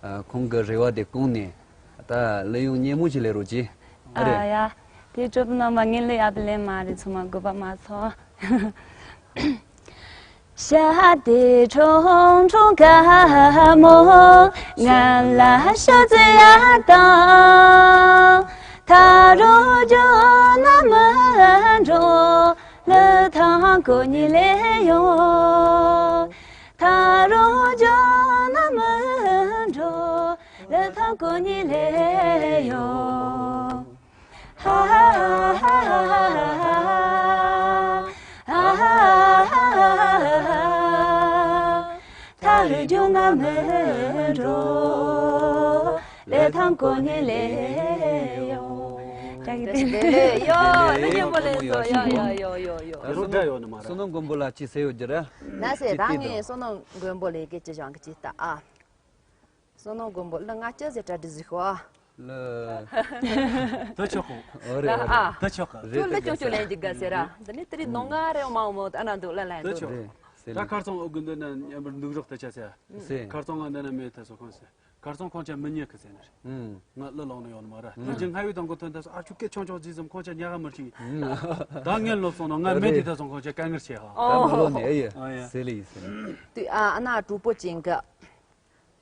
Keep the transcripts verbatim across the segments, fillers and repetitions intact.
ཨ། ཁོང་གི་རེ་བ་དེ་སྐོང་ནས་ད་གླུ་དབྱངས་སྙན་མོ་ཞིག་ལེན་རོགས་གྱིས། ཨ་རེད། ཨ་ཡ། དེ་གྲོགས་པོ་རྣམ་པ། ངས་གླུ་ཡག་པོ་ལེན་མ་རེད། ཚང་མ་དགོས་པ་མ་ཚོར། ཡོ། གླུ་སྙན་པོ་ལེན་སོང་། ཡོ་ཡོ་ཡོ་ཡོ་ཡོ། ད་རུང་འདྲ་ཡོད་ནི་མ་རེད། བསོད་ནམས་མགོན་པོ་ལགས་ཅི་ཟེར་ཡོད་ཀྱི་རེད། ན་ཟེར། ད་ངས་བསོད་ནམས་མགོན་པོ་ལགས་ཀྱི་ཅི་བྱང་གི་ཅི་ལྟ་ཨ། བསོད་ནམས་མགོན་པོ་ལགས། ང་ཅི་ཟེར་གྲ་སྒྲིག་ཟིག་ཤོག་ཨ། ལ། ད་ཆོག་གོ། ཨོ་རེད། ཨོ་རེད། ཨ། ད་ཆོག་ག། ཁྱོད་གླུ་ཆུང་ཆུང་ལེན་གྱི་དགའ་ཟེར་ར། འདི་ནི་དེ་རིང་ནོ་ང་རེ་མང་མོ་ཨ་ན་འདུག་ལ་ལན་འདུག་ད་ཆོག་གོ། ད་ཁར་སང་ཨོ་དགུན་འདི་ན་མཉམ་པར་འདུག་རོགས་ད་ཆ་ཟེར། ཟེར། ཁར་སང་ང་འདི་ན་མེད་ད་སོ་ཁོང་ཟེར། ཁར་སང་ཁོང་ཆ་མི་ཉན་གི་ཟེར་ནི་རེད། ང་གླུ་ལོང་ནི་ཡོད་ནི་མ་ར། ལོ་རྒྱུས་སྔ་བའི་དང་གོ་ཐོན་ད་སོ། ཨ་ཁྱོད་སྐད་ཆུང་ཆུང་ཟིག་ཙམ་ཁོང་ཆ་ཉག་ག་མི་ཤེས། ད་ངས་ལོབས་སོང་ནོ་ང་མེད་དེ་ད་སོ་ཁོང་ཆ་དཀའ་ངལ་ཆེ་ཧ། ད་མི་ལོ་ནི་ཨེ་ཡ། ཨ་ཡ། ཟེར་ལེ་ཡིན་ཟེར། དུས་ཨ་ཨ་ན་གྲོགས་པོ་ཅན་གི་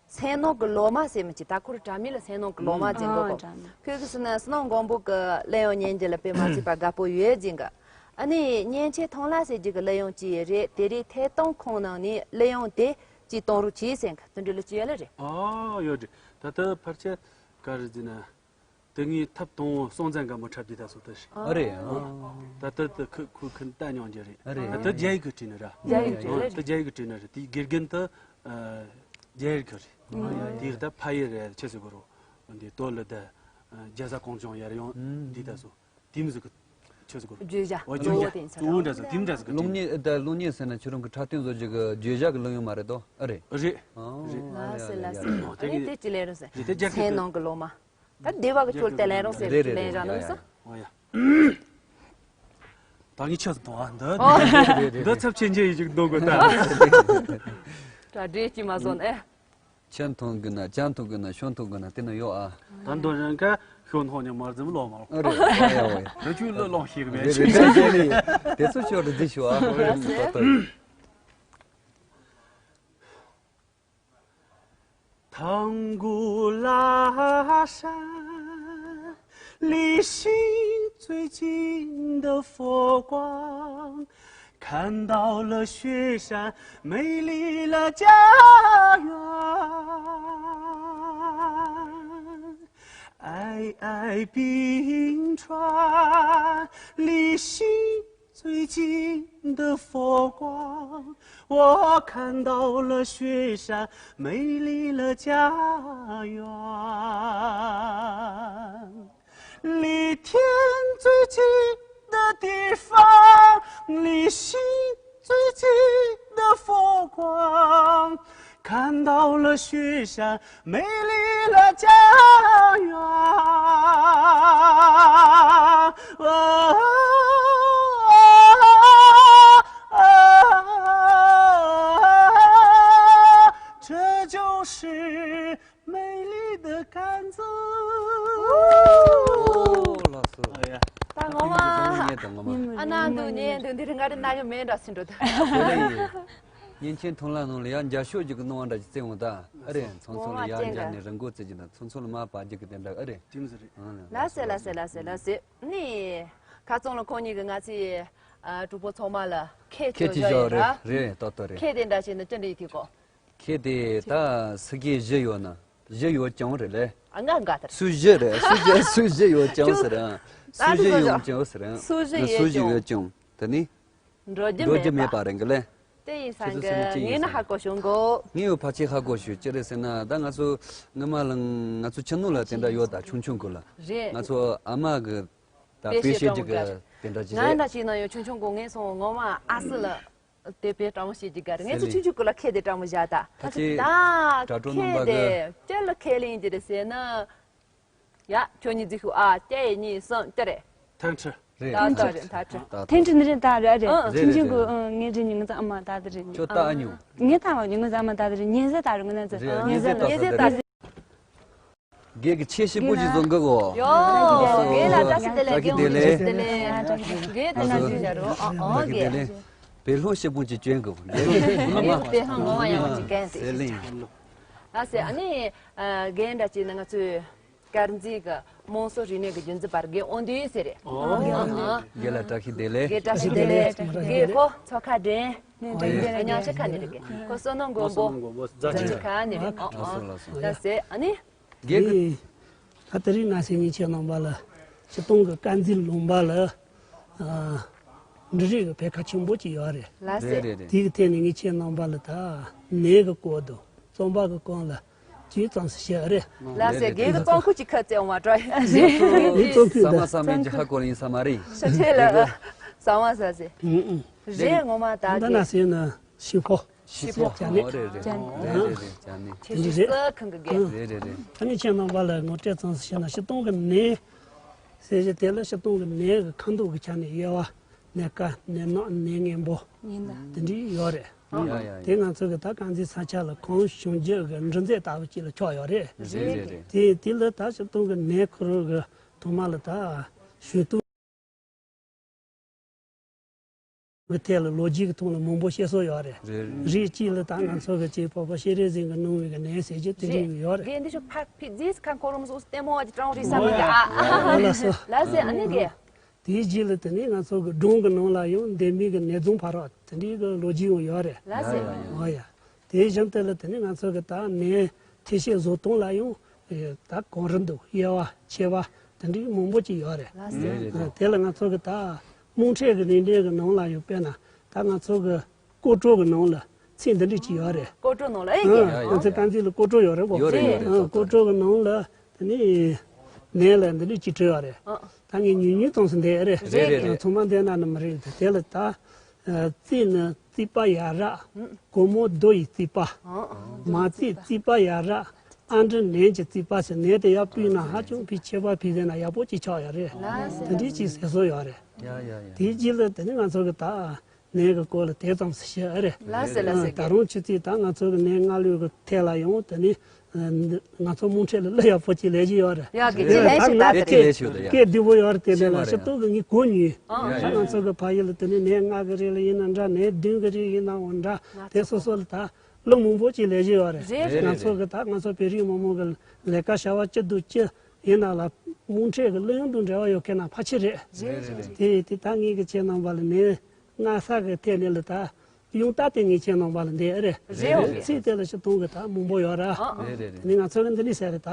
སེམས་ནང་གི་ལོ་མ་ཟེར་མི་ཅི་ད་ཁོར་དྲ་མིག་ལ་སེམས་ནང་གི་ལོ་མ་ཟེར་གོ་གོ། ཨ་དྲ་མིག་ཁོས་གི་སུ་ན་བསོད་ནམས་མགོན་པོ་གི་གླུ་དབྱངས་སྙན་རྒྱུད་ལ་དཔེ་མ་སྲིད་པ་དགའ་པོ་ཡོད་ཟེར་གི། ཨ་ནི་གཉན་ཆེན་ཐང་ལྷ་ཟེར་རྒྱུ་གི་གླུ་དབྱངས་ཅིག་རེད། དེ་རིང་ཐད་གཏོང་ཁང་ནང་ནས་གླུ་དབྱངས་དེ་ཅིག་གཏོང་རོགས་གྱིས་ཟེར་གི། དེ་འདྲ་ལོ་ཅི་ཡ་ལ་རེད། ཨ་ཡོད་རེད། ད་ལྟ་ཕལ་ཆེར་ག་རེ་ཟེར་ན། དེ་ངའི་ཐབ་དང་པོ་སྲོང་བཙན་སྒམ་པོ་འཁྲབ་རྒྱུ་ད་སོ་ད་ཤི། ཨ་རེད། ཨ། ད་ལྟ་དེ་ཁུ་ཁུ་ཁུན་ལྟ་མྱོང་རྒྱུ་རེད། ཨ་རེད། ད་ལྟ་རྒྱ་ཡིག་གི་བྲིས་ནི་ར། རྒྱ་ཡིག་བྲིས་ནི་རེད། ད་རྒྱ་ཡིག་གི་བྲིས་ནི་རེད། དེའི་དགེ་རྒན་དུ་རྒྱ་ཡིག་གི་རེད། དེའི་ད་ཕ་ཡི་རེད་ཆི་ཟེར་གོ་རོ། འདི་དོ་ལི་ད་རྒྱ་བཟའ་གོང་ཆུང་ཡར་ཡོང་འདི་ད་སོ་དེ་མི་ཟིག་གི་ཆི་ཟེར་གོ་རོ། བརྗོད་བྱ། འོ་བརྗོད་བྱ། གཙོ་བོ་འདྲ་ཟིག་དེ་འདྲ་ཟིག་གི་གློག་བརྙན། ད་གློག་བརྙན་ཟེར་ན་ཁྱོད་རང་གི་འཁྲབ་སྟོན་བཟོ་རྒྱུ་གི་བརྗོད་བྱ་གི་གླུ་དབྱངས་མ་རེད་དོ། ཨ་རེད། རེད། ཨ་རེད། ལ་སེ་ལ་སེ། ཨ་ནི་དེ་ཅི་ལེན་རོགས་ཟེར། དེ་རྒྱ་སྐད་སེམས་ནང་གི་ལོ་མ། ད་སྡེ་བ་གི་ཁྱོད་དེ་ལེན་རོགས་ཟེར། རེད་རེད་ལེན་རེད། ར་ལུགས་སོ། ཨོ་ཡ། ད་ངས་ཆི་ཟིག་མཐོང་ཨ་འདི། ཨོ། འདི་ཚབས་ཆེན་ཆེ་ཡི་ཅིག་འདོན་དགོས་ད། ད་འདྲེ་ཅི་མ་སོན་ཨེ། ཆི་མཐོང་གི་ན་ཅི་མཐོང་གི་ན་ཤོ་མཐོང་གི་ན་དེ་ན་ཡོད་ཨ། ད་འདོན་རན་ཀ་ཤོ་མཐོང་ཉི་མ་རྫིམ་ལོ་མ་ལོ། ཨ་རེད། ཨ་ཡ་ཨོ་ཡ། ད་ཁྱོད་ལོ་ལོང་ཤེས་གི་མེད། རེད་རེད་རེད་རེད། དེ་ཚོ་ཁྱོད་རེད་འདི་ཤོ་ཨ། ཨོ་ཡ་སེ། ད་ད།糖古拉山，离心最近的佛光，看到了雪山，美丽了家园。皑皑冰川，离心 最近的佛光，我看到了雪山，美丽了家园。离天最近的地方，离心最近的佛光， 看到了雪山，美丽了家园。啊，这就是美丽的甘孜。 ཨོ་ལགས་སོ། ཨ་ཡ། ད་ངོ་མ། ངས་ད་ངོ་མ། ཨ་ན་འདུག་ཉན་འདུག་འདི་རིང་ང་རེ་ན་ཡོད་མེད་འདྲ་སེ་འགྲོ་ད། དེ་ལ་ཡིན། གཉན་ཆེན་ཐང་ལྷ་ནང་ལ་ཡར་འཇའ་ཤོག་ཅིག་གི་སྣང་བ་འདྲ་ཅིག་བསྩལ་འོང་ད། ཨ་རེད། ཚང་ཚང་ལ་ཡར་འཇའ་ནས་རི་མགོ་བརྩི་རྒྱུ་དང་ཚང་ཚང་ལ་མར་བབས་རྒྱུ་གི་དེ་འདྲ་ཨ་རེད། དེ་མོ་ཟིག་རེད། ཨང་། ལགས་སེ་ལགས་སེ་ལགས་སེ་ལགས་སེ། ནི། ཁ་ཚང་ལ་ཁོང་གཉིས་ཀྱི་ང་ཚོའི་ཨ་གྲོགས་པོ་ཚང་མ་ལ་ཁེ་ཁེ་ཅིག་ཅིག་བཞག་ཡོད་རེད། རེད་རེད། ཏོག་ཏོག་རེད། ཁེ་དེ་འདྲ་བྱས་ན་ཅི་འདྲ་ཡིན་ཐིག་གོ། ཁེ་དེ་ད་སུ་ཁེ་བཞི་ཡོད་ན། བཞི་ཡོད་ཀྱང་རེད་ལེ། ཨ་ང་འགའ་ལྟར། སུ་བཞི་རེད། སུ་བཞི་སུ་བཞི་ཡོད་ཀྱང་ཟེར་ཨང་། སུ་བཞི་ཡོད་ཀྱང་ཟེར་ཨང་། སུ་བཞི་ཡོད་ཀྱང་། དེ་ནི། འགྲོ་རྒྱུ་འགྲོ་རྒྱུ་མེད་པ་རེད་གི་ལེ། དེ་ཡིན་ས་གི་ངས་ནི་ཧ་གོ་བྱུང་གོ། ངས་ཡོད་ཕལ་ཆེར་ཧ་གོ་བྱུང་། ཅི་རེད་ཟེར་ན་ད་ང་ཚོ་སྔོན་མ་ལ་ང་ཚོ་ཁྱིམ་ནང་ལ་དེ་འདྲ་ཡོད་ད། ཆུང་ཆུང་གོ་ལ། རེད། ང་ཚོ་ཨ་མ་གི་ད་དཔེ་བཤད་རྒྱུ་གི་དེ་འདྲ་ཅིག་རེད། ང་འདྲ་ཅིག་ན་ཡོད་ཆུང་ཆུང་གོ་ངས་སོང་ངོ་མ་ཨ་སི་ལ། དེ་དཔེ་སྤྲང་མོ་བྱེད་ཀྱི་ག་རེ། ངས་ཚོ་ཆུང་ཆུང་གུ་ལ་ཁེ་དེ་སྤྲང་མོ་བཞག་ད། ད་ཁེ་དེ་དྲ་གྲོགས་རྣམ་པ་གི་ཁེ་དེ་ཅི་ལ་ཁས་ལེན་གྱི་རེད་ཟེར་ན། ཡ་ཁྱོད་གཉིས་འཛིག་ཤོག་ཨ། ཅི་ཡི་གཉིས་གསུམ་ཅི་རེད། ཐང་ཁྲི། རེད། ད་ད་རེད་ད་ཁྲི། ཐེངས་ཁྲི་ནི་རེད་ད་རེད་ཨ་རེད། ཨ། ཆུང་ཆུང་གུ་ཨ་ངའི་རེད་ཉི་མ་ཙམ་ཨ་མ་ད་དེ་རེད། ཁྱོད་ད་ཨ་ཉུང་། ངས་ད་བ་ཉི་མ་ཙམ་ཨ་མ་ད་དེ་རེད། ཉེ་ཟེ་ད་རེད་ངོ་ན་ཙི། རེད། ཉེ་ཟེ་ད་ཉེ་ཟེ་ད་རེད། རྒན་གྱིས་ཆེ་ཞིབ་པོ་ཞིག་བཟོ་དགོས་གོ། ཡོ། རྒན་ལགས་བཀྲ་ཤིས་བདེ་ལེགས། རྒན་རྒན་ལགས་བཀྲ་ཤིས་བདེ་ལེགས། རྒན་ལགས་བཀྲ་ཤིས་བདེ་ལེགས། རྒན་ལགས་བཀྲ་ཤིས་བདེ་ལེགས། བཀྲ་ཤིས་བདེ་ལེགས། བེ་ལྷོ་ཤེ་པོ་ཅིག་བྱོན་དགོས། བེ་ལྷོ་ངོ་མ་ཡག་པོ་ཅིག་བསྟན་ཟེར། ཟེར་ལིང་། ལགས་སེ། ཨ་ནི་རྒན་འདྲ་ཅིག་ནི་ང་ཚོའི་དཀར་མཛེས་ཀྱི་དམངས་སྲོལ་རིག་གནས་ཀྱི་རྒྱུན་འཛིན་པ་རྒན་དབང་འདུས་ཟེར་རེད། ཨོ། རྒན་ལགས་བཀྲ་ཤིས་བདེ་ལེགས། རྒན་བཀྲ་ཤིས་བདེ་ལེགས། རྒན་ཁོ་མཚོ་ཁ་འདྲེན། ཉང་ཆེ་ཁ་ནས་རེད། རྒན་ཁོ་བསོད་ནམས་མགོན་པོ། བསོད་ནམས་མགོན་པོ་རྫ་ཆུ་ཁ་ནས་རེད། ཨོ་ཨོ། ལགས་སེ། ཨ་ནི། རྒན་གྱིས། ད་དེ་རིང་ང་ཚོས་ངེད་ཆོས་རྣམ་པ་ལ་སྤྱིར་བཏང་གི་དཀར་མཛེས་ལུང་པ་ལ་ཨ་འབྲུ་རིགས་ཀྱི་འཕེལ་ཁ་ཆེན་པོ་ཅིག་ཡོད་རེད། ལགས་སེ། རེད་རེད་རེད། དེའི་ཐད་ནས་ངེད་ཆོས་རྣམ་པ་ལ་ད་ནས་ཀྱི་སྐོར་དང་རྩམ་པ་གི་སྐོར་ལ་ཅུང་ཙམ་ཞིག་བཤད་རེད། ལགས་སེ། རྒན་གྱིས་རྩམ་ཁུག་ཅིག་ཁ་བཙལ་འོང་བ་འདྲ། ངས་རྩམ་ཁུག་ཟ་མ་ཟ་མེད་ཀྱི་ཧ་གོ་ཡིན་ས་མ་རེད། ཤ་ཆེ་ལ་ཟ་མ་ཟ་ཟེ། ཨུ་ཨུ། རེད། ངོ་མ་ད་ད་ན་གི་ཟེར་ན། ཤིང་ཕོ། ཤིང་ཕོ། ཇ་ནི། ཨོ་རེད་རེད། ཇ་ནི། རེད་རེད་རེད། ཇ་ནི། ཁྱེད་ཚོ་ས་ཁང་གི་རྒན། རེད་རེད་རེད། ད་ངེད་ཆོས་རྣམ་པ་ལ་ངོ་སྤྲོད་ཙམ་ཞུས་ན་སྤྱིར་བཏང་གི་ནས་ཟེར་གྱི་དེ་ལ་སྤྱིར་བཏང་གི་ནས་ཀྱི་ཁ་མདོག་གི་ཆ་ནས་དབྱེ་བ། ནས་དཀར་ནས་ནག་ནས་སྔོན་པོ། ཡིན་ད། དེ་འདྲ་ཡོད་རེད། ཡ་ཡ་ཡ། དེ་ང་ཚོ་གི་ད་དཀར་མཛེས་ས་ཆ་ལ་གངས་བྱུང་རྒྱུ་གི་འབྲུ་མཛོད་ལྟ་བུ་ཅིག་ལ་ཆགས་ཡོད་རེད། རེད་རེད་རེད། དེ་དེ་ལ་ད་སྤྱིར་བཏང་གི་ནས་ཁོ་རང་གི་ཐོག་མ་ལ་ད་ཞུ་གཏུག་གི་ཐད་ལ་ལོ་རྒྱུས་ཀྱི་ཐོག་ལ་མང་པོ་བཤད་སྲོལ་ཡོད་རེད། རེད། རིགས་གཅིག་ལ་ད་ང་ཚོ་གི་ཅིག་བོད་པ་ཤེས་རིག་འཛིན་གྱིས་གནང་བའི་གི་ནས་ཟེར་རྒྱུ་དེ་འདྲ་ཡོད་རེད། རེད། རྒན་འདི་ཤོག་ཕར་ཕེབས་རྗེས་ཁ་འཁོར་མ་སོགས་ལྟད་མོ་བ་ཅིག་སྤྲང་རེད་བསམ་གི་ཨ། ཨ་ལ་སོ། ལགས་སེ། ཨ་ནི་རྒན། དེའི་རྗེས་ལ་དེ་ནས་ང་ཚོ་གི་སྒྲུང་གི་ནང་ལ་ཡང་འདན་མའི་གི་ནས་རྫོང་ཕ་རོལ་དེ་འདྲའི་གི་ལོ་རྒྱུས་ཡང་ཡོད་རེད། ལགས་སེ། ཨོ་ཡ། དེ་བཞིན་དུ་ལ་དེ་ནས་ང་ཚོ་གི་ད་ནས་ཐེག་ཆེན་བཟོ་སྟངས་ལ་ཡང་ད་གོང་རིམ་དུ་དབྱེ་བ་ཕྱེ་བ་དེ་འདྲའི་མང་པོ་ཅིག་ཡོད་རེད། ལགས་སེ། དེ་ལ་ང་ཚོ་གི་ད་དམངས་ཁྲོད་ཀྱི་རིག་གནས་ཀྱི་ནང་ལ་ཡང་དཔེར་ན་ད་ང་ཚོ་གི་སྐོར་བྲོ་གི་ནང་ལ་ཚིག་འདི་འདྲ་ཅིག་ཡོད་རེད། སྐོར་བྲོ་ནང་ལ་ཨེ་ཡ་ཡ་ཡ། ང་ཚོ་དཀར་མཛེས་ལ་སྐོར་བྲོ་ཡོད་རེད་གོ། ཡོད་རེད་ཡོད་རེད། ཨ། སྐོར་བྲོ་གི་ནང་ལ་དེ་ནས་ནས་ལ་འདི་འདྲ་ཅིག་བྲིས་ཡོད་རེད། ཨ། ད་ངས་ཉུང་ཉུང་ཙམ་ཞིག་འདེབས་རེད། རེད་རེད་རེད། ཚང་མ་འདེབས་ན་ནི་མི་རེད་དེ་དེ་ལ་ད། རྩིས་ནི་རྩིས་པ་ཡ་རབས། སྒོར་མོ་རྡོ་ཡི་རྩིས་པ། མ་རྩིས་རྩིས་པ་ཡ་རབས། ཨ་འབྲུ་ནས་ཀྱི་རྩིས་པ་ཟེར་ནས་དེ་ཡར་ཕུད་ན་ཧ་ཅང་ཕི་ཆེ་བ་ཕི་ཟེར་ན་ཡག་པོ་ཅིག་ཆགས་ཡོད་རེད། དེ་འདྲའི་ཅིག་ཟེར་སྲོལ་ཡོད་རེད། ཡ་ཡ་ཡ། དེའི་རྗེས་ལ་དེ་ནི་ང་ཚོ་གི་ད་ནས་གི་སྐོར་ལ་དེ་ཙམ་ཞིག་བཤད་རེད། ལགས་སེ་ལགས་སེ། ད་རུང་ཆུ་ཚོད་ད་ང་ཚོ་གི་ནས་སྔ་ལོའི་གི་ཐད་ལ་ཡང་དེ་ནི་ང་ཚོ་དམངས་ཁྲོད་ལ་གླུ་ཡག་པོ་ཅིག་ལེན་གྱི་ཡོད་རེད། ཡ་གི་ཅི་ལེན་ཞིག་ད་དེ་རེད། སྐད་སྡུག་པོ་ཡོད་རེད། དེ་ལས་ལ་ཤི་ཏོག་གི་ངས་གོ་མྱོང་། ད་ང་ཚོ་གི་ཕ་ཡུལ་ལ་དེ་ནི་ནས་ལྔ་གི་རིགས་ལ་ཡིན་ན་འདྲ། ནས་བདུན་གི་རིགས་ཡིན་ནའང་འདྲ། དེ་སོ་སོ་ལ་ད་གླུ་མང་པོ་ཅིག་ལེན་གྱི་ཡོད་རེད། རེད་རེད། ང་ཚོ་གི་ད་ང་ཚོ་བོད་རིགས་མི་མང་གི་ལས་ཀ་བྱ་བ་སྐྱིད་སྡུག་སྐྱིད་ཡིན་ན་ལ་དམངས་ཁྲོད་ཀྱི་གླུ་དབྱངས་དང་འབྲེལ་བ་ཡོད་མཁན་ན་ཕལ་ཆེར་རེད། རེད་རེད་རེད། དེ་དེ་ད་ངེད་ཀྱི་ཁྱེད་རྣམ་པ་ལ་ནས་སྔ་ས་གི་ཐད་ནས་ལ་ད་དབྱངས་རྟ་དེ་ངེད་ཁྱེད་རྣམ་པ་ལ་འདེབས་རེད། རེད་རེད། ཚིག་དེ་ལ་ཤི་སྟོང་གི་ད་མང་པོ་ཡོད་ར། ཨ་ཨ། རེད་རེད་རེད། དེ་ནས་ང་ཚོ་གི་འདི་ནས་ཟེར་རེད་ད།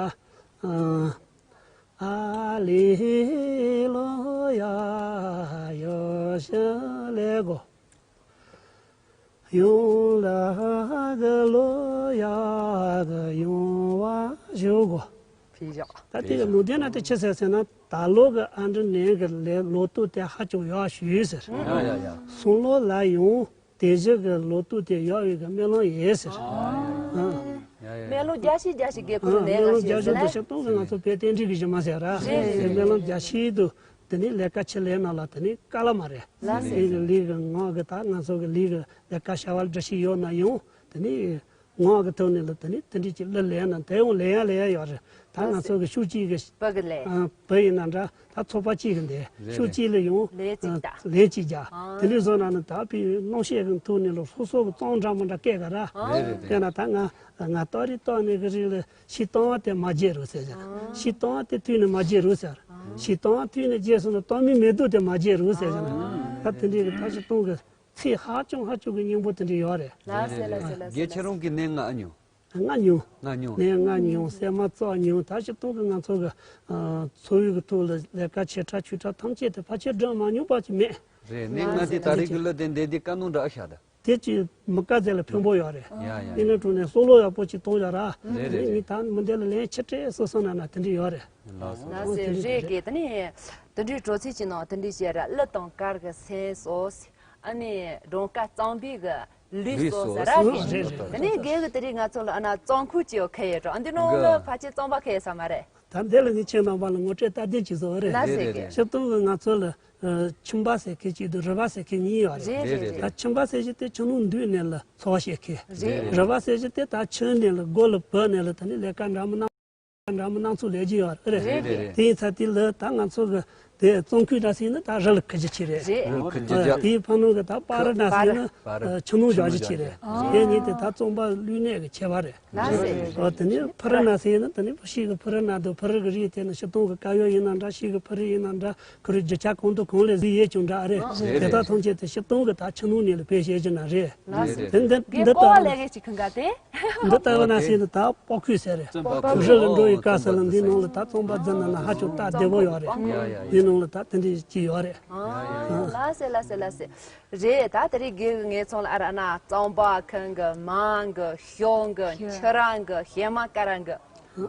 ཨ་ལི་ལོ་ཡ་ཡོ་ཤ་ལེ་གོ། ཡོང་ལ་གི་ལོ་ཡ་གི་ཡོང་བ་ཞུ་གོ། ཕི་ཞོག་ད་དེ་གི་ལོ་དེ་ན་དེ་ཆི་ཟེར་ཟེར་ན་ད་ལོ་གི་ཨ་འབྲུ་ནས་གི་ལོ་ཏོག་དེ་ཧ་ཅང་ཡག་ཞུས་ཟེར། ཡ་ཡ་ཡ། སང་ལོ་ལ་ཡང་དེ་བཞིན་གི་ལོ་ཏོག་དེ་ཡག་ཡོད་གི་སྨོན་ལམ་ཡོད་ཟེར། ཨ། ཡ་ཡ་ཡ། སྨོན་ལམ་རྒྱ་ཤིག་རྒྱ་ཤིག་གི་ཁོ་ནས་ལ་ཞུས་ཟེར་ན། སྨོན་ལམ་རྒྱ་ཤིག་དུ་ཤ་སྟོང་གི་ང་ཚོ་བོད་རྟེན་འབྲེལ་གི་གཞི་མ་ཟེར་ར། རེད་རེད། སྨོན་ལམ་རྒྱ་ཤིག་དུ། དེ་ནས་ལས་ཀ་ཆེ་ལས་ན་ལ་དེ་ནས་དཀའ་ལས་མ་རེད། ལགས་སེ། ལས་ཀྱི་ལས་ཀྱི་ངག་གི་ད་ང་ཚོ་གི་ལས་ཀྱི་ལས་ཀ་བྱ་བ་འདྲ་ཞིག་ཡོད་ན་ཡང་དེ་ནས་ངག་གི་ཐོག་ནས་ལ་དེ་ནས་དེ་འདྲས་ཀྱི་གླུ་ལེན་ན་དེ་ཡང་ལེན་ཡ་ལེན་ཡ་ཡོད་རེད། ད་ང་ཚོ་གི་ཤུགས་གཅིག་གི་བོད་ཀྱི་ལས། ཨ། བོད་ཡིན་ན་འདྲ་ད་ཚོགས་པ་གཅིག་གི་འདི་རེད་ཤུགས་རེད། གཅིག་ལ་ཡང་ལས་གཅིག་ད། ལས་གཅིག་རྒྱག་ཨ། དེ་འདྲས་བཟོ་ན་ནི་ད་ཕི་གནོང་བཤད་གི་ཐོག་ནས་ལ་སོ་སོ་གི་གཙང་འདྲ་མི་འདྲ་སྐད་ག་ར། རེད་རེད་རེད། དེ་ན་ད་ང་ང་ཏོག་རེ་ཏོག་ནས་གི་རིགས་ལ། ཤི་སྟོང་བ་དེ་མ་བརྗེད་རོགས་ཟེར་ཟེར། ཤི་སྟོང་བ་དེ་དུས་ནས་མ་བརྗེད་རོགས་ཟེར། ཤི་སྟོང་བ་དུས་ནས་བརྗེད་སོང་ན་སྟོང་མི་མེ་ཏོག་དེ་མ་བརྗེད་རོགས་ཟེར་ཟེར་ན། ད་དེ་འདྲའི་གི་ད་ཤི་སྟོང་གི་ཚིག་ཧ་ཅང་ཧ་ཅང་གི་སྙིང་པོ་དེ་འདྲ་ཡོད་རེད། ལགས་སེ་ལགས་སེ་ལགས་སེ། རྒན་ཁྱེད་རང་གི་ནས་ལྔ་མྱོང་། ལྔ་མྱོང་། ལྔ་མྱོང་། ནས་ལྔ་མྱོང་། སྲན་མ་བཙགས་མྱོང་། ད་ཤི་སྟོང་གི་ང་ཚོ་གི་འཚོ་བའི་གི་ཐོག་ལ་ལས་ཀ་ཆེ་ཕྲ་ཆུང་ཕྲ་ཐམས་ཅད་དེ་ཕལ་ཆེར་སྒྲུབ་མ་མྱོང་པ་ཅིག་མེད། རེད། ནས་ལྔ་དེ་ད་རེས་གི་གླུ་དེ་འདི་འདི་དཀའ་གནོན་འདྲ་ཨ་ཤ་ད། དེ་ཅིག་མི་དཀའ་ཚེ་ལ་ཕན་པོ་ཡོད་རེད། ཡ་ཡ་ཡ། ཡིན་ན་དྲུང་ནས་སོ་ལོ་ཡག་པོ་ཅིག་གཏོང་ཡོད་ར། རེད་རེད་རེད། ངས་ད་མི་འདི་ལ་ལན་ཆེ་སྤྲད་སོ་སོ་ན་ན་དེ་འདྲ་ཡོད་རེད། ལགས་སོ། ལགས་སེ། རེད་གི། དེ་ནས་དེ་འདྲའི་དྲོ་ཚིགས་ཀྱི་ནང་དེ་འདྲའི་བཤད་ར། གླུ་དང་གར་གི་སེམས་སོ། ཨ་ནི་སྒྲོལ་དཀར་གཙང་པའི་གི་ལུས་སོ་ཟེར་ར་གི། རེད་རེད། དེ་ནས་རྒན་གི་དེ་རིང་ང་ཚོ་ལ་ཨ་ན་རྩམ་ཁུག་ཅིག་ཡོད་ཁེལ་ཡོད་འགྲོ། ཨ་འདི་ནང་ལ་ཕལ་ཆེར་རྩམ་པ་ཁེལ་ཡོད་ས་མ་རེད། ད་འདི་ལ་ངས་ཁྱེད་རྣམ་པ་ལ་ངོ་སྤྲོད་སྟབས་བདེ་ཅིག་བཟོ་བ་རེད། ལགས་སེ། རེད་རེད། སྤྱིར་བཏང་གི་ང་ཚོ་ལ་ཁྱིམ་པ་ཟེར་མཁན་གཅིག་དང་རུ་བ་ཟེར་མཁན་གཉིས་ཡོད་རེད། རེད་རེད་རེད། ད་ཁྱིམ་པ་ཟེར་གྱི་དེ་ཁྱིམ་ནང་འདུས་ནས་ལ་འཚོ་བ་བྱེད་མཁན། རེད། རུ་བ་ཟེར་གྱི་དེ་ད་ཁྱིམ་ནས་ལ་སྒོ་ལ་བུད་ནས་ལ་ད་ནི་ལས་ཀ་འདྲ་མི་སྣ། འདྲ་མོ་སྣ་ཚོགས་ལས་ཀྱི་ཡོད་རེད། རེད་རེད། དེ་ཡིན་ཚ་དེ་ལ་ད་ང་ཚོ་གི་དེ་ཙོང་ཁུལ་འདྲ་ཟེར་ན་ད་རི་ལ་ཁུ་རྒྱུ་ཆེ་རེད། རེད། རི་ལ་ཁུ་རྒྱུ་རྒྱ། དེའི་ཕ་ནང་གི་ད་པ་རི་འདྲ་ཟེར་ན་པ་རི་ཆུ་ནང་བཞག་རྒྱུ་ཆེ་རེད། དེ་ནི་དེ་ད་ཙོང་པ་ལུས་གནས་ཀྱི་ཁྱད་པར་རེད། ལགས་སེ། ཨོ་དེ་ནི་ཕུ་རི་ན་ཟེར་ན་དེ་ནི་ཕུ་ཤི་གི་ཕུ་རི་ན་དུ་ཕུ་རི་གི་རིགས་དེ་ནི་ཤི་སྟོང་གི་དཀར་ཡོལ་ཡིན་ན་འདྲ། ཤི་གི་ཕུ་རི་ཡིན་ན་འདྲ། ཁུ་རི་རྒྱུ་ཆ་གང་དུ་གང་ལས་གཟིགས་ཡས་ཀྱང་འདྲ་ཨ་རེད། རེད་དེ་དག་ཐམས་ཅད་དེ་ཤི་སྟོང་གི་ད་ཆུ་ནང་ནས་ལ་བེད་སྤྱད་ཀྱི་ན་རེད། ལགས་སེ། དེ་འདི་འདི་འདི་ལྟ་བུ་ལས་ཀའི་ཅིག་ཁང་ག་དེ། འདི་ལྟ་བུ་ན་ཟེར་ན་ད་པགས་ཁུས་ཟེར་རེད། པགས་ཁུས། ཕུ་རི་ལ་འགྲོ་ཡི་སྐབས་སུ་ལ་འདི་ནང་ལ་ད་ཙོང་པ་འཛིན་ན་ན་ཧ་ཅང་སྟབས་བདེ་བོ་ཡོད་རེད། ཡ་ཡ་ཡ། འདི་ནང་ལ་ད་དེ་འདྲ་ཅིག་ཡོད་རེད། ཨ་ལགས་སེ་ལགས་སེ་ལགས་སེ། རེད། ད་དེ་རིང་རྒན་ངའི་ཚོང་ལ་ཨ་ར་ན་ཙོང་པ་ཁང་གི་མང་གི་ཤོང་གི་ཁྱི་རང་གི་ཤེ་མ་ཀ་རང་གི།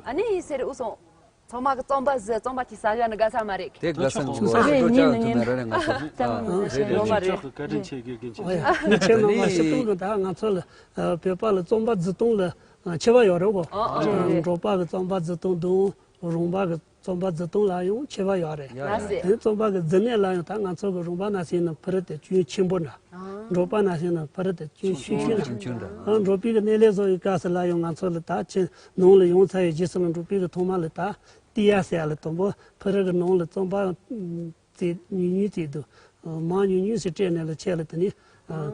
ཨ་ནི་ཡིན་ཟེར་འུ་སོང་། ཚང་མ་གི་ཙོང་པ་ཟི་ཙོང་པ་ཁྱི་ཟ་བཞག་ནི་དགའ་ས་མ་རེད། དེ་དགའ་ས་མ་རེད། ཅོ་ཅོ་ཐུ་མེ་ར་རེ་ང་ཚོ་ཨ་རེད་རེད་རེད། ཅོ་ཅོ་བཀའ་དྲིན་ཆེ་དགེ་རྒན་ཆེ། ཨོ་ཡ་ངས་ཁྱེད་རྣམ་པ་ཤི་སྟོང་གི་ད་ང་ཚོ་ལ་བོད་པ་ལ་ཙོང་པ་ཛི་སྟོང་ལ་ཆེ་བ་ཡོད་རེད་གོ། ཨོ་ཨོ་རེད་རེད། འབྲོག་པ་གི་ཙོང་པ་ཛི་སྟོང་དང་རོང་པ་གི་ཙོང་པ་ཛི་སྟོང་ལ་ཡང་ཆེ་བ་ཡོད་རེད། ལགས་སེ། དེ་ཙོང་པ་གི་ཛི་གནས་ལ་ཡང་ད་ང་ཚོ་གི་རོང་པ་ན་ཟེར་ན་ཕུ་རི་དེ་ཅུང་ཆེན་པོ་འདྲ། འབྲོག་པ་ན་ཟེར་ན་ཕུ་རི་དེ་ཅུང་ཆུང་ཆུང་འདྲ། ཆུང་ཆུང་འདྲ། ཨ་འབྲོག་པའི་གི་གནས་ལས་བཟོ་བའི་སྐབས་སུ་ལ་ཡང་ང་ཚོ་ལ་ད་ཆེ་ནང་ལ་ཡོང་ཚར་བའི་རྗེས་སུ་ལ་འབྲོག་པའི་གི་ཐོག་མ་ལ་ད་ཏི་ཡ་ཟེར་ཡ་ལ་དང་པོ་ཕུ་རི་གི་ནང་ལ་ཙོང་པ་ཙེ་ཉུང་ཉུང་ཙེ་འདུག་མང་ཉུང་ཉུང་ཟེར་སྤྲད་ནས་ལ་ཆེ་ལ་དེ་ནི་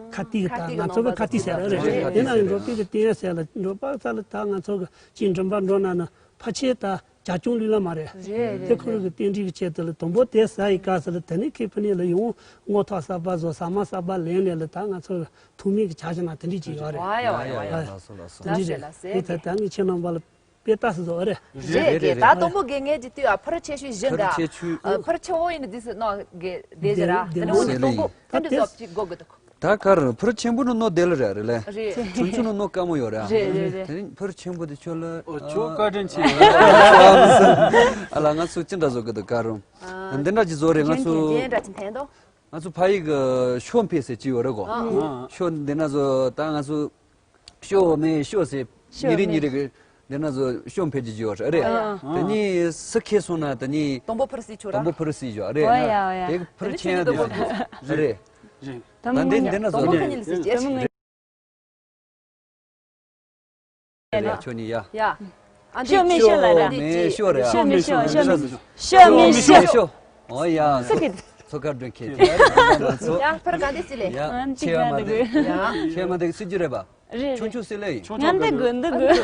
ཁ་ཏི་གི་ད་ང་ཚོ་གི་ཁ་ཏི་ཟེར་ཡ་རེད། དེ་ན་ཡང་འབྲོག་པའི་གི་ཏི་ཡ་ཟེར་ཡ་ལ་འབྲོག་པ་ས་ལ་ད་ང་ཚོ་གི་ཅིག་མགྲིན་པ་འགྲོ་ན་ན་ཕ་ཆེ་ད། བྱ་ཁྱུང་ལུས་ལ་མ་རེད། རེད་དེ་རེད་ཁོ་རང་རེད། གི་རྟེན་འབྲེལ་གྱི་ཆེད་དུ་ལ་དང་པོ་དེ་ཟ་ཡི་སྐབས་སུ་ལ་དེ་ནས་ཁེ་ཕུ་ནས་ལ་ཡོང་སྔོ་ཐོག་གསར་པ་བཟོ་ཟ་མ་གསར་པ་ལེན་ནས་ལ་ད་ང་ཚོ་ཐུག་མིན་གྱི་ཆ་བཞག་ན་དེ་འདྲས་ཅིག་ཡོད་རེད། ཡ་ཡ་ཡ་ཡ། ལགས་སོ་ལགས་སོ། དེ་འདྲས་རེད། ལགས་སོ་ལགས་སོ། དེ་ད་ད་ངས་ཁྱེད་རྣམ་པ་ལ་དཔེ་ལྟ་སུ་བཟོ་རེད། རེད་རེད་རེད། ད་དང་པོ་དགེ་ངས་ཀྱི་དུས་ཨ་ཕུར་ཆེ་ཤོས་བཞི་འགའ། ཕུར་ཆེ་ཤོས་བཞི། ཨ་ཕུར་ཆེ་བོ་ཡིན་ན་འདི་སུ་ནོ་དགེ་དེ་བཞི་ར། དེ་ནས་འོ་ནི་དང་པོ་དེ་འདྲས་བཟོ་ཅིག་དགོ་གི་འདུག་ད་གར་ཕུར་ཆེན་པོ་ནི་ནོ་དེ་ལ་རེད་རེད་ལེ། རེད། ཆུང་ཆུང་ནི་ནོ་དཀའ་མོ་ཡོད་རེད། རེད་རེད་རེད། དེ་རིང་ཕུར་ཆེན་པོ་དེ་ཁྱོད་ལ། ཨོ་ཁྱོད་བཀའ་དྲིན་ཆེ། ཨ་ལ་ང་ཚོ་ཅི་འདྲ་བཟོ་གི་འདུག་ག་རུང་། འདི་འདྲ་ཅིག་བཟོ་རེད་ང་ཚོ། རྒྱན་འདྲ་ཅིག་འཐེན་ཏོ། ང་ཚོ་ཕ་ཡིག་གི་ཤོ་འཕེ་ཟེར་ཅིག་ཡོད་རེད་གོ། ཤོ་འདི་འདྲ་བཟོ་ད་ང་ཚོ། ཤོ་མེ་ཤོ་ཟེར། ཤོ་ཉི་རེ་མེ་ཉི་རེ་གི་འདི་ན་ཟོ་ཤོ་འཕེལ་གྱི་ཡོད་རེད། ཨ་ཡ། དེ་ནི་སུ་ཁེ་སོང་ན་དེ་ནི་དང་པོ་ཕུར་སི་ཆོ་ར། དང་པོ་ཕུར་སི་ཡོད་རེད། ཨོ་ཡ་ཨོ་ཡ། དེ་ཕུར་ཆེན་ཡང་དེ་ཡོད་རེད། ད་འདི་འདི་ན་ཟོ་དང་པོ་ཁ་ཉིན་སི་ཅེ། ཡ་ཁྱོད་ནི་ཡ། ཡ། ཨ་ཤོ་མེ་འདི་ཤོ་ལ་ར། མེ་ཤོ་རེད། ཤོ་མེ་ཤོ་ཤོ་མེ་ཤོ། ཤོ་མེ་ཤོ། ཤོ། ཨོ་ཡ། སུ་ཁེ། ཚོ་ཁར་འགྲོ་མཁན་དེ་ཡ་ཕར་ག་འདི་སི་ལེ། ཡ་ཆེ་བ་མ་དེ། ཡ་ཆེ་བ་མ་དེ་སི་ཅི་རེད་པ། རེད། ཆུང་ཆུང་སི་ལེ་ཡིན། ཆུང་ཆུང་འདི་དགོས་འདི་དགོས།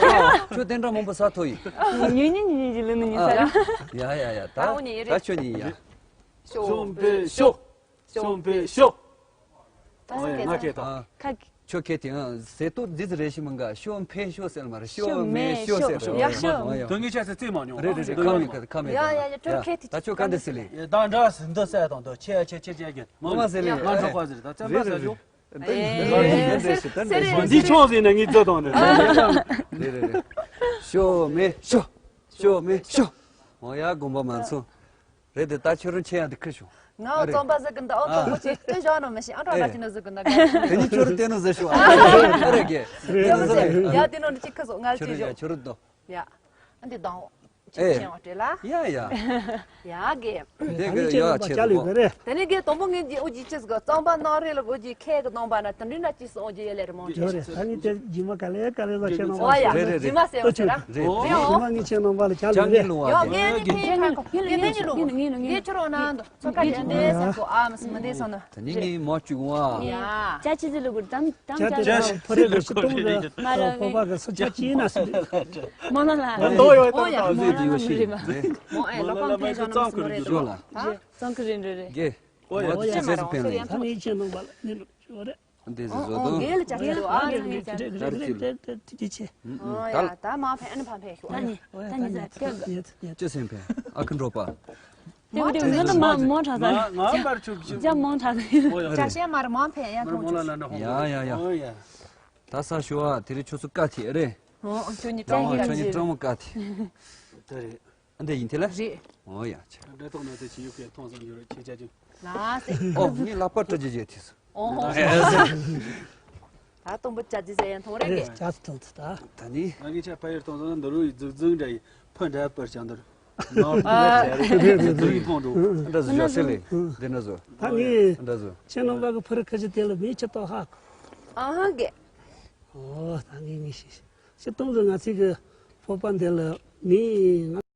ཁྱོད་དེ་འདྲ་མང་པོ་ཟ་ཐོ་ཡིན། ཉུང་ཉུང་ཉུང་ཉུང་ཅིག་ལོན་ནི་ཉུང་ས་རེད། ཡ་ཡ་ཡ་ད་ད་འོ་ནི་ཡིན་རེད། ད་ཁྱོད་ཉིད་ཡ། ཤོ་འཕེ་ཤོ། ཤོ་འཕེ་ཤོ། ད་སི་ཨོ་ཡ་ང་ཁེ་ད། ཁ་ཁྱོད་ཁེ་དེ་ཟེ་ཏོ་འདི་ཟེར་རེ་ཞིག་མང་ག་ཤོ་འཕེ་ཤོ་ཟེར་མ་རེད། ཤོ་མེ་ཤོ་ཟེར་རེད། ཡ་ཤོ། ཨོ་ཡ། དོན་ངེས་ཆ་ཟེར་རྩིས་མ་མྱོང་། རེད་རེད་རེད། ཁ་མེད་ཁ་མེད་ཡ་ཡ་ཡ་ཁྱོད་ཁེ་དེ་ད་ཁྱོད་ག་འདི་སི་ལེ། ད་འདྲ་སི་འདི་ཟེར་དང་འདི་ཆེ་ཡ་ཆེ་ཆེ་ཆེ་གི་མ་མ་ཟེར་ལེ། ང་འགྲོ་ག་ཟེར་ད་ཚན་པ་ཟེར་ཞོ། འདི་ཆོག་ཟིན་ན་ངའི་རྩོད་དང་ནི། རེད་རེད་རེད། ཤོ་མེ་ཤོ། ཤོ་མེ་ཤོ། འོ་ཡ་དགོངས་པ་མ་ཚོམས། རེད་དེ་ད་ཁྱོད་རང་ཆེ་ཡང་འདི་ཁུར་བྱུང་། ང་རྩོམ་པ་ཟེར་གི་འདི་ཨོ་དང་པོ་ཆེ་སྟོན་བཞག་ནོ་མི་ཤེས་ཨ་འགྲོ་ལ་ཅི་ནོ་ཟེར་གི་འདི་ག་དེ་ནི་ཁྱོད་རང་བལྟས་ནོ་ཟེར་ཤོག་ཨ། རེད་གི། ཡ་དེ་ནོ་འདི་ཅི་ཁུ་སོ་ང་ཅི་ཁྱོད་རང་ཡ་ཁྱོད་རང་དོ། ཡ། ཨ་འདི་དང་། ཨེ། ཆེན་བ་སྤྲེལ་ལ། ཡ་ཡ། ཡ་གེ། དེ་གི་ཡ་ཆེ་རུ་གོ། དེ་ནི་གེ་དང་པོ་ངེད་ཀྱི་ཨོ་ཇི་ཅེས་གི་རྩམ་པ་ནག་རེ་ལ་གོ་ཇི་ཁེ་གི་གདོང་པ་ན་དེ་འདྲི་ན་ཅི་སོང་ཨོ་ཇི་ཡེ་ལེ་རི་མོ་ཇི་ཡོ་རེ། ད་ནི་དེ་ཇི་མ་ག་ལེ་ག་ལེ་ཟ་ཁྱེད་རྣམ་པ་ཨོ་ཡ། རེད་རེད་རེད། ཇི་མ་སེ་ཨོ་ཇི་ར། རེད། ཇི་མ་ངེད་ཁྱེད་རྣམ་པ་ལ་ཆ་ལུགས་རེད། ཡོ་ངེད་ནི་ཁེ་ཁ་ཁོ་ངེད་ནི་ལུག་ངེད་ཁྱོད་རོ་ན་འདོ་ཚོ་ཁ་ཅན་དེ་སེ་ཁོ་ཨ་མ་སི་མ་དེ་སོང་ནོ། ད་ནི་ངེད་མ་བཅུག་ཨ། ཡ། ཅ་ཅི་ཟི་ལུ་གུར་དམ་དམ་ཅ་ཅ་ཅ་ཕ་རེ་གི་སི་ཏུང་གི་ཕོ་པ་གི་སི་ཅ་ཅི་ན་སི། མོ་ན་ལ། ཨོ་ཡ། ཨོ་ཡ། མོ་ཡ། ལོ་ཁམ་ཕེ་ཤོ་ན་སི་མོ་རེ་ལ། ཙང་ཁུ་རིན་རེ་རེ། ཙང་ཁུ་རིན་རེ་རེ། གེ། ཨོ་ཡ། ཨོ་ཡ། ཙང་ཁུ་རིན་རེ་རེ། ད་ནི་ཁྱེད་རྣམ་པ་ལ་ནི་ལོ་ཅོ་རེད། འདི་ཟེར་བཟོ་དོ། རྒན་ལ་ཅག་རྒན་ལ་ཨ་ནི་ངས་ཅག་རེད་རེད་རེད་རེད་རེད་རེད་ཅི་ཆེ། ཨོ་ཡ་ད་མ་ཕན་ཨ་ནི་ཕ་ཕན་ཤོག་ད་ནི་ད་ནི་ཟ་ཀྱག་ཅི་སེམས་ཕན་ཨ་ཁུ་འགྲོ་པ། དེ་དེ་ང་ད་མ་མོ་ཁྲ་ས། ང་ང་པར་ཆུ་ཆུ། ཅག་མོ་ཁྲ་ས། ཅག་ཤན་མར་མ་ཕན་ཡ་ཐོང་ཆུ། ཡ་ཡ་ཡ། ཨོ་ཡ། ད་ས་ཞོ་ཨ་དེ་རིང་ཁྱོད་ཚོ་བཀའ་ཐེ་རེད། ཨོ་ཁྱོད་ཉིད་ཀྲང་མོ་ཁྱོད་ཉིད་ཀྲང་མོ་བཀའ་ཐེ། དེ་རེད། ཨ་འདི་ཡིན་དེ་ལ། རེད། ཨོ་ཡ་ཆ། འདྲ་ཐོག་ན་དེ་ཆི་ཡོད་ཀྱི་མཐོང་སང་ཡོད་ཆི་ཆ་ཅུ། ལ་སེ། ཨོ་ངས་ལག་པ་བཀྲ་རྒྱུ་བྱས་ཐིས། ཨོ། ད་སྟོང་པ་བཀྲ་རྒྱུ་ཟེར་ཡང་མཐོང་རེད་གི། ཅག་ཐོང་ཐི་ད། ད་ནི། ང་གི་ཆ་ཕ་ཡུལ་གཏོང་སང་འདི་རུ་ཡི་རྫིག་རྫིག་འདྲ་ཡི་ཕ་འདྲ་པར་ཆང་འདི་རུ། ནོར་ནོར་ཟེར་རེད་རྫིག་རྫིག་ཡི་མཐོང་འགྲོ། འདྲ་ཟུ་ཞོ་སེ་ལེ། འདི་འདྲ་ཟུ། ད་ནི། འདྲ་ཟུ། ཁྱེད་རྣམ་པ་གི་ཕུ་རི་ཁ་ཆེ་དེ་ལ་མི་ཆེ་ཏོག་ཧ་གོ། ཨ་ཧ་གི། ཨོ་ད་ངས་ངས་ཤེས་ཤེས་སྟོང་གི་ང་ཚིག་གི་ཕོ་པ་འདི་ལ། ངས་ང་